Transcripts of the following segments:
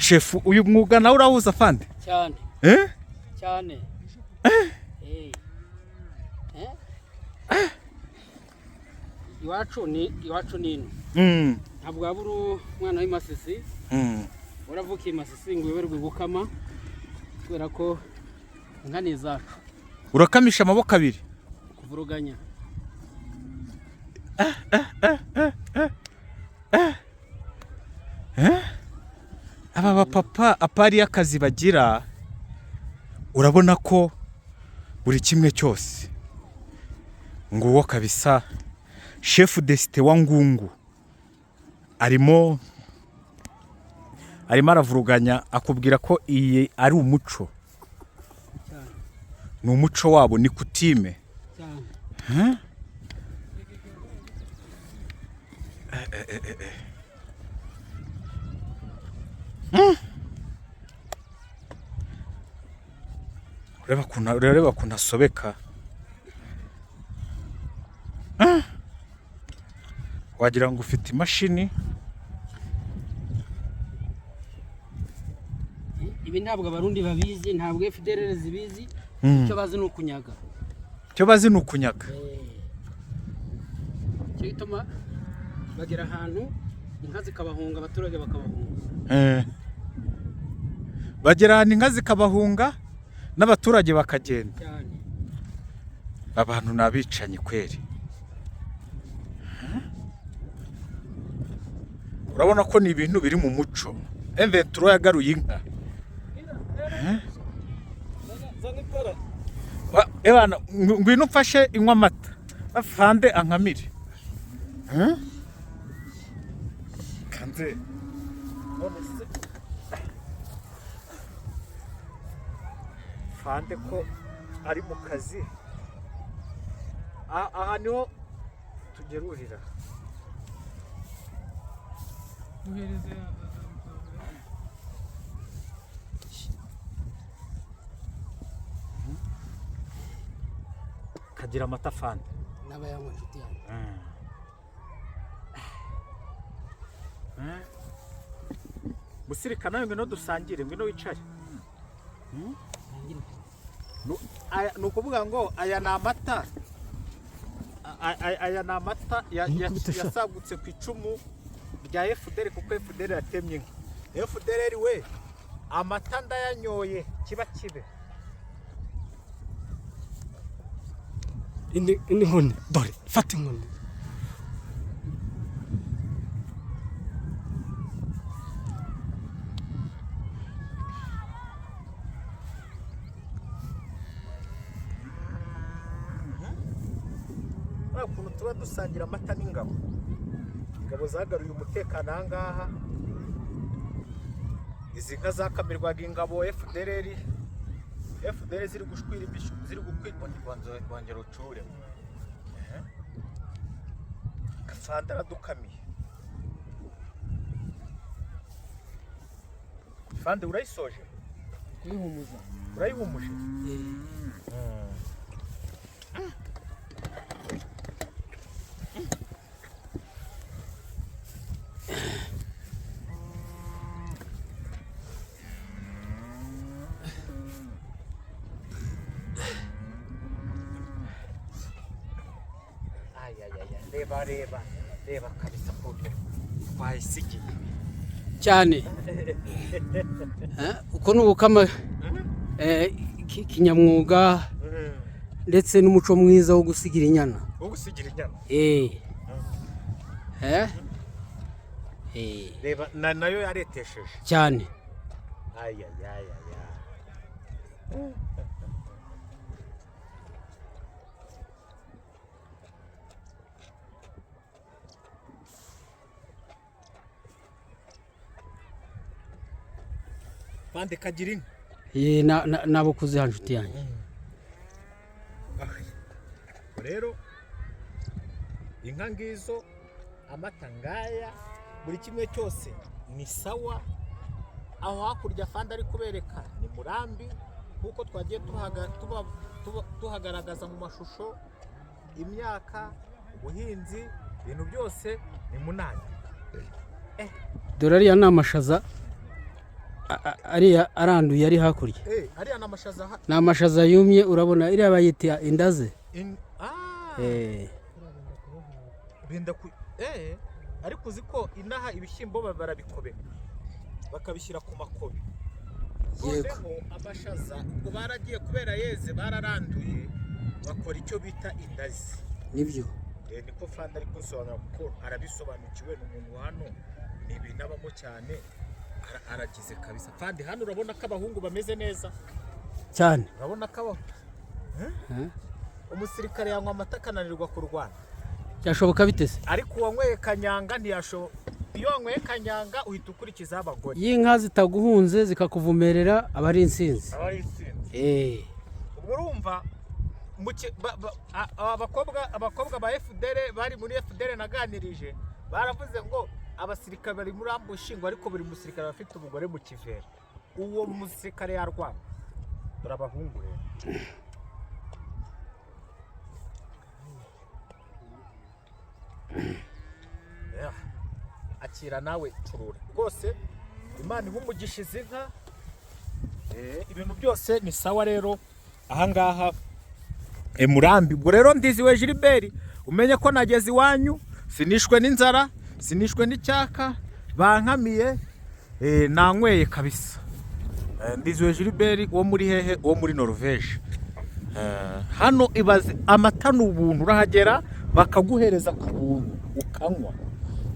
Chef, uyu mwuga nawe urawuzi, afande? Cyane. Eh? Cyane. Eh. Eh? Iwacu ni iwacu ni ino. Ntabwo waba uri umwana w'i Masisi, waravukiye i Masisi ngo uyoberwe gukama, kubera ko inka ni izacu. Urakamisha amaboko abiri. Kuvuruganya. Aba bapapa, à part y'akazi bagira, urabona ko buri kimwe cyose nguwo kabisa. Chef de cité wa Ngungu arimo aravuruganya, akubwira ko iyi ari umuco. Cyane. Ni umuco wabo, ni coutume. Cyane. Ureba ukuntu asobeka. Ah! Wagira ngo ufite imashini. Ibi ntabwo Abarundi babizi, ntabwo FDLR zibizi. Icyo bazi ni ukunyaga. Icyo bazi ni ukunyaga. Icyo gituma bagera ahantu inka zikabahunga, abaturage bakabahunga. Bagera ahantu inka zikabahunga n'abaturage bakagenda. Cyane. Abantu ni abicanyi kweri. Urabona ko ni ibintu biri mu muco. M23 yagaruye inka. Ebana, ngwino umfashe inywa amata, afande ankamire. Eh? Kanze none se fande ko ari mu kazi? Aha niho tugerurira. Duhereze. Kagira amata, fande. N'abayanywa, inshuti yanjye. Musirika, nawe ngwino dusangire, ngwino wicare. Ni ukuvuga ngo aya ni amata, aya ni amata yasagutse ku icumu rya FDL, kuko FDL yatemye inka. FDL we, amata ndayanyoye, kiba kibe. Indi nkoni, dore fata inkoni. Uriya ukuntu tuba dusangira amata n'ingabo, ingabo zagaruye umutekano aha ngaha. Izi nka zakamirwaga ingabo FDLR, FDL ziri gushwira ziri gukwira. Wongera ucure. Gafanda aradukamiye. Fande, urayisoje? Kuyihumuza. Urayihumuje? Eh. Ayayaya, reba, reba, reba kabisa ukuntu twayisigiye. Cyane. Eh, uko ni ubukama kinyamwuga ndetse n'umuco mwiza wo gusigira inyana. Wo gusigira inyana. Eh. Eh. Reba nayo yaretesheje. Cyane. Ayayayaya. Bande, kagira inka. Ye, nabo kuziha, nshuti yanjye. Rero inka ngizo, amata ngaya, buri kimwe cyose ni sawa. Aho hakurya fandi ari kubereka ni Murambi, nk'uko twagiye tuhagaragaza mu mashusho, imyaka, ubuhinzi, ibintu byose ni munani. Dore ariya ni amashaza. Ariya aranduye ari hakurya. Ariya ni amashaza Ni amashaza yumye, urabona iriya bayita indaze. Ah, Eh, benda ku ariko uzi ko inaha ibishyimbo barabikobeka, bakabishyira ku makobe. Yego. Noneho amashaza ubwo baragiye, kubera yeze bararanduye, bakora icyo bita indazi. Nibyo. Niko Fanda ari kunsobanura, kuko arabisobanukiwe, ni umuntu wa hano, ni ibintu abamo cyane. Aragize kabisa. Fandi, hano urabona ko abahungu bameze neza? Cyane. Urabona ko Eh? Umusirikare yanywa amata akananirwa kurwana? Byashoboka bite se? Ariko uwanyweye kanyanga ntiyashoboka. Iyo wanyweye kanyanga uhita ukurikizaho abagore. Iyo inka zitaguhunze zikakuvumerera, aba ari intsinzi. Aba ari intsinzi. Eh. Ubwo urumva abakobwa ba FDL bari muri FDL naganirije baravuze ngo abasirikare bari muri ambush, ngo ariko buri musirikare aba afite umugore mu kivera, uwo musirikare yarwana. Dore abahungu rero. Yeah. Akira nawe, curura rwose, Imana iha umugisha izi nka. Ibintu byose ni sawa rero ahangaha Murambi. Ubwo rero ndiziwe Gilbert, umenye ko nageze iwanyu, sinishwe n'inzara, sinishwe n'icyaka, bankamiye, nanyweye kabisa. Ndiziwe Gilbert wo muri hehe? Wo muri Norvège. Hano ibaze, amata ni ubuntu, urahagera bakaguhereza ku buntu ukanywa,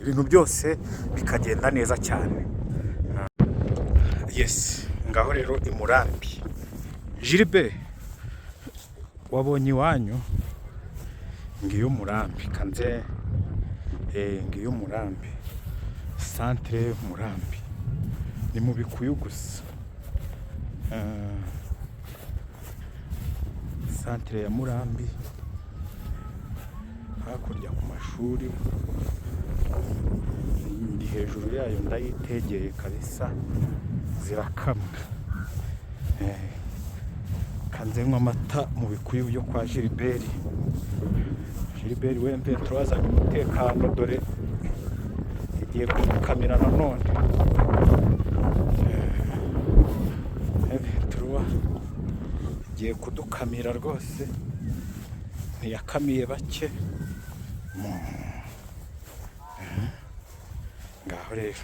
ibintu byose bikagenda neza cyane. Yes, ngaho rero i Murambi. Gilbert, wabonye iwanyu, ngiyo Murambi kanze, ngiyo Murambi, centre Murambi ni mu bikuyu gusa. Centre ya Murambi hakurya ku mashuri, ndi hejuru yayo ndayitegeye kabisa, zirakamwa. Kanze nywa amata mu bikuyu byo kwa Gilbert. Gilbert wemve, turazanye umutekano, dore igiye kumukamira nanone. Turuwa igiye kudukamira rwose, ntiyakamiye bake. Ngaho rero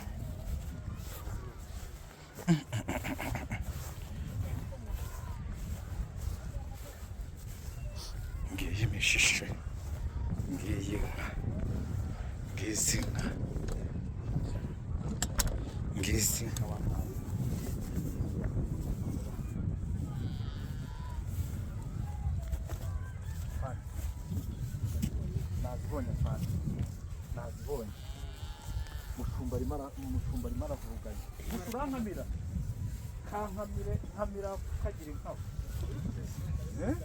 ngiyi imishishe, ngiyi inka, ngizi inka, ngizi inka. Nazibonye fana, nazibonye. Umushumba arimo aravuruganya. Urankamira, kankamire, nkamira kagira inka. Eh?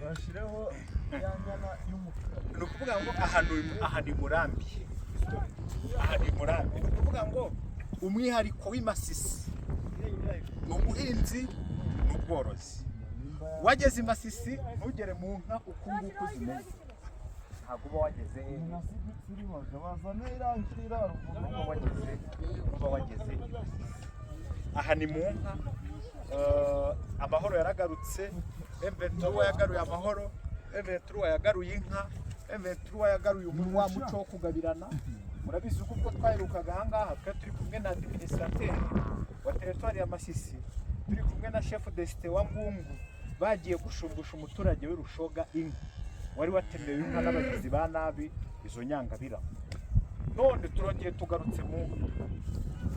Bashireho ya nyana y'umukara. Ni ukuvuga ngo aha ni Murambi, aha ni Murambi. Ni ukuvuga ngo umwihariko w'i Masisi ni ubuhinzi n'ubworozi. Wageze i Masisi ntugere mu nka uku nguku zimeze, ntabwo uba wageze hehe? Bazane irangirira. Uba wageze i Masisi. Aha ni mu nka. Amahoro yaragarutse. M23 yagaruye amahoro, M23 yagaruye inka, M23 yagaruye wa muco wo kugabirana. Murabizi ko ubwo twaherukaga ahangaha twari turi kumwe na administrateur wa territoire ya Masisi, turi kumwe na chef de cité wa Ngungu, bagiye gushumbusha umuturage w'Irushoga inka wari watemewe inka n'abagizi ba nabi, izo nyangabirama. None turongeye tugarutse mu nka.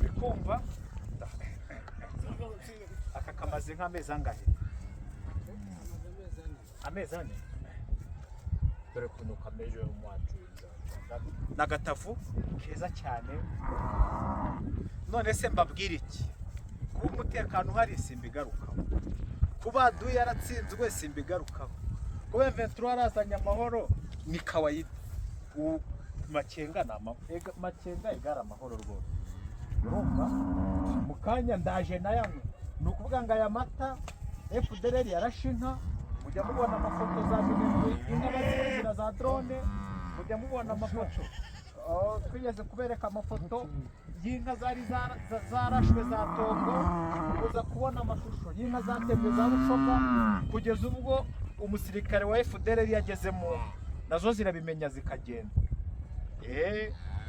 Uri kumva aka kamaze nk'amezi angahe? Amezi 4. Dore ukuntu kameje umwacu, ni agatavu keza cyane. None se mbabwire iki? Kuba Kuba umutekano uhari simbigarukaho, kuba adui yaratsinzwe simbigarukaho, kuba M23 yarazanye amahoro ni kawaida. Makenga ni Makenga igara amahoro rwose. Urumva mu kanya ndaje nayanywe. Ni ukuvuga ngo aya mata FDLR yarashe inka, mujya mubona amafoto za Minembwe, inka bazikuzira za drone, mujya mubona amafoto. Oh, twigeze kubereka amafoto y'inka zari zarashwe za Tongo, uza kubona amashusho y'inka zatemwe za Bushoga, kugeza ubwo umusirikare wa FDLR yageze mu nka nazo zirabimenya zikagenda.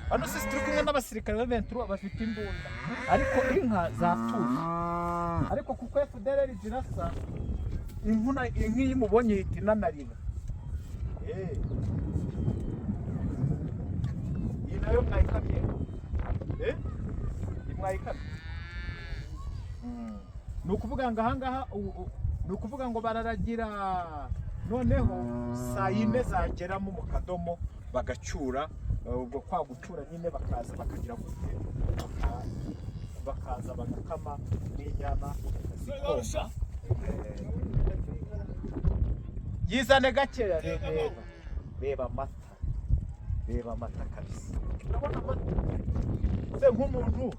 Hano sisi turi kumwe n'abasirikare ba 23 bafite imbunda, ariko inka zatuje. Ariko kuko FDLR zirasa inkuna, inka iyo imubonye ihita inanarira. Iyi nayo mwayikamye? Iyi mwayikamye? Ni ukuvuga ngo ahangaha ni ukuvuga ngo bararagira, noneho saa yine zageramo mu kadomo bagacyura. Ubwo kwa gucyura nyine bakaza bakagira gute, bakaza bagakama n'inyana zikoma. Yizane gakeya. Reba, reba amata, reba amata kabisa. Urabona amata se nk'umuntu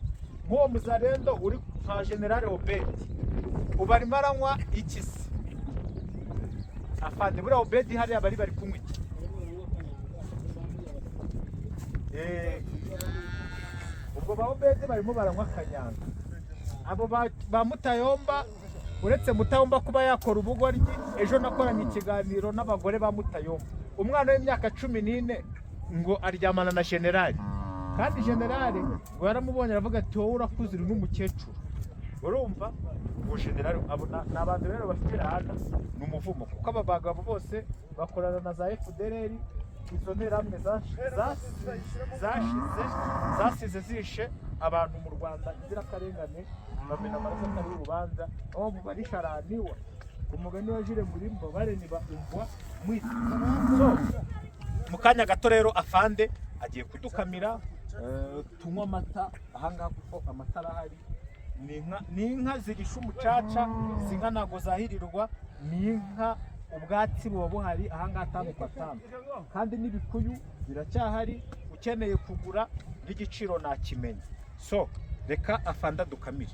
nk'uwo muzarendo uri nka General Obedi, ubu arimo aranywa iki se afande? Buriya Obedi hariya bari kunywa iki? Ubwo ba Obedi barimo baranywa akanyanga. Abo ba Mutayomba, uretse Mutayomba kuba yakora ubugoryi, ejo nakoranye ikiganiro n'abagore ba Mutayomba. Umwana w'imyaka 14 ngo aryamana na generali, kandi generali ngo yaramubonye aravuga ati wowe urakuze uri n'umukecuru. Urumva uwo generali, abo ni abantu rero bafite rana, ni umuvumo, kuko aba bagabo bose bakorana na za FDLR, izo nterahamwe zashize zasize zishe abantu mu Rwanda inzirakarengane, bamena amaraso atari urubanza. Aho barisharaniwa ku mugani wa Jire Murimbo bareniba umva mwita. So mu kanya gato rero afande agiye kudukamira, tunywa amata ahangaha kuko amata arahari. Ni inka zirisha umucaca, izi nka ntabwo zahirirwa, ni inka ubwatsi buba buhari ahangaha atanu ku atanu, kandi n'ibikuyu biracyahari, ukeneye kugura n'igiciro nakimenya. So reka afande adukamire.